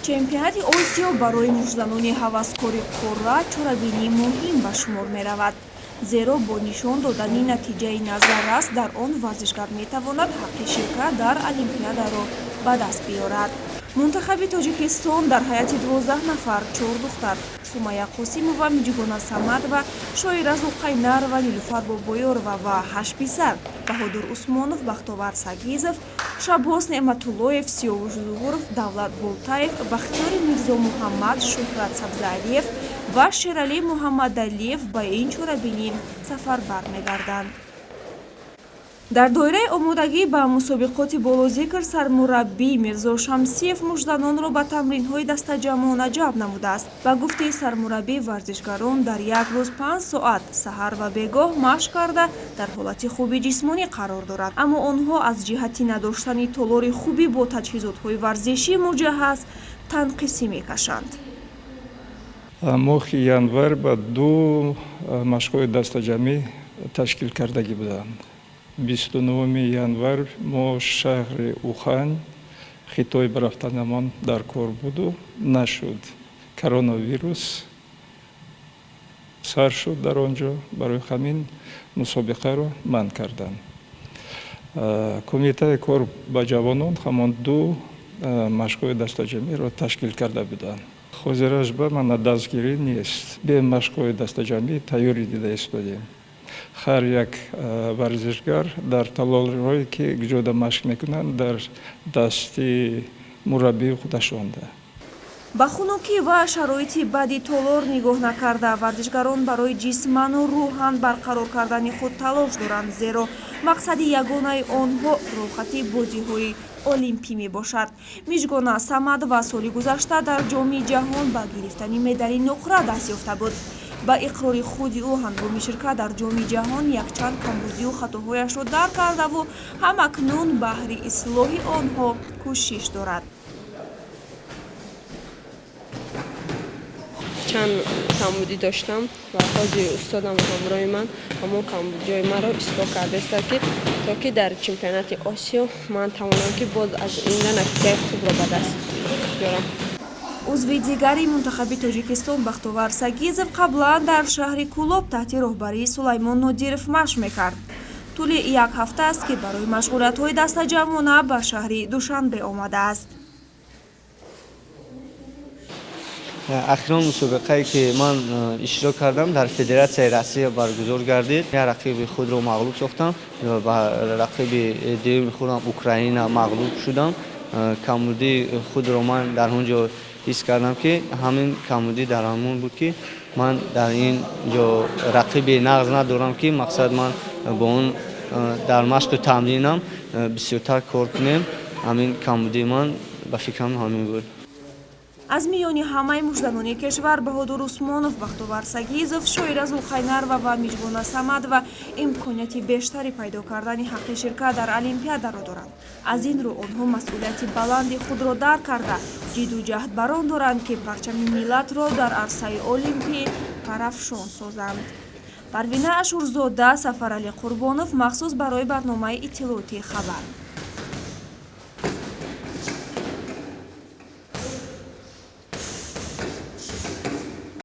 Чемпионати Осиё барои муштзанони ҳаваскори қурра чорабинии муҳим ба шумор меравад, зеро бо нишон додани натиҷаи назаррас дар он варзишгар метавонад ҳаққи ширкат дар Олимпиадаро ба даст биёрад. Мунтахаби Тоҷикистон дар ҳайати 12 нафар, чор духтар: Сумая Қосимова, Миҷгона Самадова, Шоира Зулқайнарова, Нилуфар Бобоёрова ва ҳашт писар: Баҳодур Усмонов, Бахтовар Сагизов, Шаббос Неъматуллоев, Сиёвуш Зуҳуров, Давлат Болтаев, Бахтиёри Мирзомуҳаммад, Шӯҳрат Сабзаалиев ва Шералӣ Муҳаммадалиев ба ин чорабинӣ сафарбар мегарданд. Дар доираи омодагӣ ба мусобиқоти болозикр сармураббӣ Мирзо Шамсиев муштзанонро ба тамринҳои дастаҷамъона ҷалб намудааст. Ба гуфтаи сармураббӣ, варзишгарон дар як рӯз 5 соат саҳар ва бегоҳ машқ карда, дар ҳолати хуби ҷисмонӣ қарор дорад, аммо онҳо аз ҷиҳати надоштани толори хубӣ бо таҷҳизотҳои варзишӣ муҷаҳҳаз танқисӣ мекашанд. Моҳи январ ба ду машқҳои дастаҷамъӣ ташкил кардагӣ буданд. 29-уми январ мо шаҳри Ухань, Хитой рафтанамон дар кор буду нашуд. Коронавирус сар шуд дар он ҷо, барои ҳамин мусобиқаро манъ карданд. Кумитаи кор ба ҷавонон ҳамон ду машқҳои дастаҷамъиро ташкил карда буданд. Ҳозираш ба мана дастгирӣ нест. Бе машқҳои дастаҷамъӣ тайёрӣ дида истодем. Ҳар як варзишгар дар толорҳое, ки ҷода машқ мекунанд, дар дасти мураббии худашонда. Ба хунукӣ ва шароити бади толор нигоҳ накарда, варзишгарон барои ҷисману рӯҳан барқарор кардани худ талош доранд, зеро мақсади ягонаи онҳо роҳхати бозиҳои олимпӣ мебошад. Мижгона Самадова соли гузашта дар Ҷоми ҷаҳон ба гирифтани медали нуқра даст ёфта буд. Ба иқрори худи ӯ, ҳангоми ширкат дар Ҷоми ҷаҳон якчанд камбудию хатоҳояшро дарк кардаву ҳамакнун баҳри ислоҳи онҳо кӯшиш дорад. Чанд камбудӣ доштам ва ҳозир устодам ҳамроҳи ман ҳамон камбудиҳои маро ислоҳ кардаистад, ки то ки дар чемпионати Осиё ман тавонам, ки боз аз инда натиҷаи хубро ба даст биёрам. Узви дигари мунтахаби Тоҷикистон Бахтовар Сагизов қаблан дар шаҳри Кӯлоб таҳти роҳбарии Сулаймон Нодиров машқ мекард. Тӯли як ҳафта аст, ки барои машғулиятҳои дастаҷамъона ба шаҳри Душанбе омадааст. Ахирон мусобиқае, ки ман иштирок кардам, дар Федератсияи Россия баргузор гардид. Як рақиби худро мағлуб сохтам ва рақиби дуюми худам Украина мағлуб шудам. Камбудии худро ман дар он ҷо ҳис кардам, ки ҳамин камбудӣ дар ҳамон буд, ки ман дар ин ҷо рақиби нағз надорам, ки мақсад ман бо он дар машқу тамринам бисёртар кор кунем. Ҳамин камбудии ман, ба фикрам, ҳамин буд. Аз миёни ҳамаи муштзанони кишвар Баҳодур Усмонов, Бахтовар Сагизов, Шоира Зулхайнарова ва Миҷгона Самадова имконияти бештари пайдо кардани ҳаққи ширкат дар Олимпиадаро доранд. Аз ин рӯ онҳо масъулияти баланди худро дарк карда, ҷидду ҷаҳд бар он доранд, ки парчами миллатро дар арсаи олимпӣ парафшон созанд. Парвина Ашурзода, Сафаралӣ Қурбонов, махсус барои барномаи иттилоотии «Хабар».